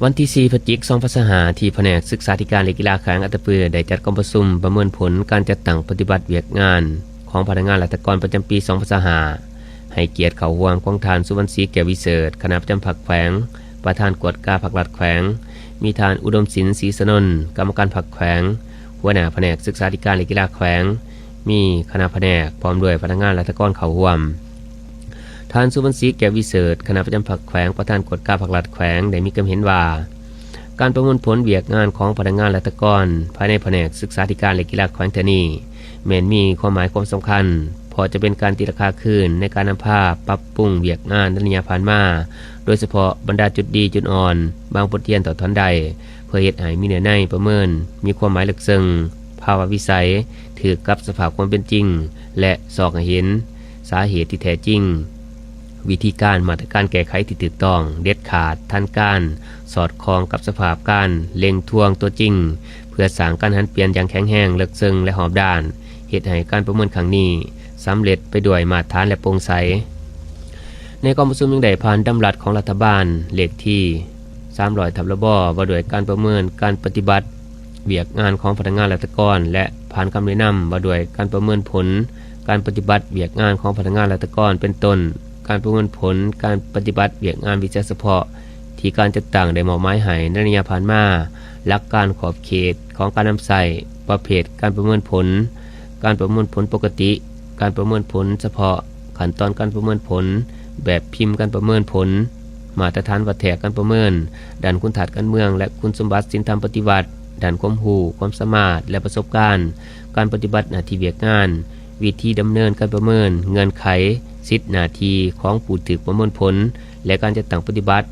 ວັນທີສີ່ ພະຈິກ ສອງພັນຊາວຫ້າ ທີ່ພະແນກສຶກສາທິການ ແລະ ກິລາແຂວງອັດຕະປື ໄດ້ຈັດກອງປະຊຸມປະເມີນຜົນການຈັດຕັ້ງປະຕິບັດວຽກງານຂອງພະນັກງານລັດຖະກອນປະຈຳປີ ສອງພັນຊາວຫ້າ ໃຫ້ກຽດເຂົ້າຮ່ວມຂອງທ່ານ ສຸວັນສີ ແກ້ວວິເສີດ ຄະນະປະຈຳພັກແຂວງ, ປະທານກວດກາພັກລັດແຂວງ, ມີທ່ານ ອຸດົມສິນ ສີສະໜົນ ກຳມະການພັກແຂວງ, ຫົວໜ້າພະແນກສຶກສາທິການ ແລະ ກິລາແຂວງ, ມີຄະນະພະແນກ ພ້ອມດ້ວຍພະນັກງານລັດຖະກອນເຂົ້າຮ່ວມ. ທ່ານ ສຸວັນສີ ແກ້ວວິເສີດ ຄະນະປະຈຳພັກແຂວງ, ປະທານກວດກາພັກລັດແຂວງ ໄດ້ມີຄຳເຫັນວ່າ ການປະເມີນຜົນວຽກງານຂອງພະນັກງານລັດຖະກອນ ພາຍໃນພະແນກສຶກສາທິການ ແລະ ກິລາແຂວງເທື່ອນີ້ ແມ່ນມີຄວາມໝາຍຄວາມສຳຄັນ ເພາະຈະເປັນການຕີລາຄາຄືນໃນການນຳພາປັບປຸງວຽກງານໃນໄລຍະຜ່ານມາ, ໂດຍສະເພາະບັນດາຈຸດດີຈຸດອ່ອນ, ບາງບົດຮຽນຖອດຖອນໄດ້ ເພື່ອເຮັດໃຫ້ມີເນື້ອໃນປະເມີນ ມີຄວາມໝາຍເລິກເຊິ່ງ, ພາວະວິໄສ, ຖືກກັບສະພາບຄວາມເປັນຈິງ ແລະ ຊອກໃຫ້ເຫັນສາເຫດທີ່ແທ້ຈິງ, ວິທີການ, ມາດຕະການແກ້ໄຂທີ່ຖືກຕ້ອງ, ເດັດຂາດ, ທັນການ, ສອດຄ່ອງກັບສະພາບການເລັ່ງທວງຕົວຈິງ, ເພື່ອສ້າງການຫັນປ່ຽນຢ່າງແຂງແຮງ, ເລິກເຊິ່ງ ແລະ ຮອບດ້ານ, ເຮັດໃຫ້ການປະເມີນຄັ້ງນີ້ສຳເລັດໄປດ້ວຍມາດຖານ ແລະ ໂປ່ງໃສ. ໃນກອງປະຊຸມຍັງໄດ້ຜ່ານດຳລັດຂອງລັດຖະບານ ເລກທີ ສາມຮ້ອຍ ທັບ ລະບ ວ່າດ້ວຍການປະເມີນການປະຕິບັດວຽກງານຂອງພະນັກງານລັດຖະກອນ ແລະ ຜ່ານຄຳແນະນຳວ່າດ້ວຍການປະເມີນຜົນການປະຕິບັດວຽກງານຂອງພະນັກງານລັດຖະກອນ ເປັນຕົ້ນ ການປະເມີນຜົນການປະຕິບັດວຽກງານວິຊາສະເພາະທີ່ການຈັດຕັ້ງໄດ້ມອບໝາຍໃຫ້ໃນໄລຍະຜ່ານມາ, ຫຼັກການຂອບເຂດຂອງການນຳໃຊ້, ປະເພດການປະເມີນຜົນ, ການປະເມີນຜົນປົກກະຕິ, ການປະເມີນຜົນສະເພາະ, ຂັ້ນຕອນການປະເມີນຜົນ, ແບບພິມການປະເມີນຜົນ, ມາດຕະຖານວັດແທກການປະເມີນ, ດ້ານຄຸນທາດການເມືອງ ແລະ ຄຸນສົມບັດສິນທຳປະຕິວັດ, ດ້ານຄວາມຮູ້, ຄວາມສາມາດ ແລະ ປະສົບການ, ການປະຕິບັດໜ້າທີ່ວຽກງານ, ວິທີດຳເນີນການປະເມີນ, ເງື່ອນໄຂ, ສິດ, ໜ້າທີ່ຂອງຜູ້ຖືກປະເມີນຜົນ ແລະ ການຈັດຕັ້ງປະຕິບັດ.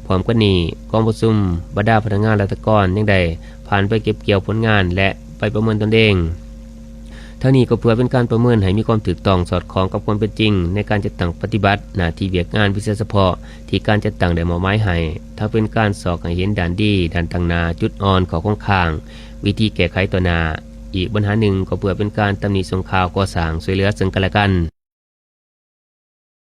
ພ້ອມກັນນີ້, ກອງປະຊຸມບັນດາພະນັກງານລັດຖະກອນຍັງໄດ້ຜ່ານໄປເກັບກ່ຽວຜົນງານ ແລະ ໄປປະເມີນຕົນເອງ. ທັງນີ້ກໍເພື່ອເປັນການປະເມີນໃຫ້ມີຄວາມຖືກຕ້ອງສອດຄ່ອງກັບຄວາມເປັນຈິງໃນການຈັດຕັ້ງປະຕິບັດໜ້າທີ່ວຽກງານວິຊາສະເພາະທີ່ການຈັດຕັ້ງໄດ້ມອບໝາຍໃຫ້, ທັງເປັນການຊອກໃຫ້ເຫັນດ້ານດີ, ດ້ານຕັ້ງໜ້າ, ຈຸດອ່ອນ, ຂໍ້ຄົງຄ້າງ, ວິທີແກ້ໄຂຕໍ່ໜ້າ. ອີກບັນຫາໜຶ່ງກໍເພື່ອເປັນການຕຳໜິສົ່ງຂ່າວ, ກໍ່ສ້າງ, ຊ່ວຍເຫຼືອເຊິ່ງກັນແລະກັນ.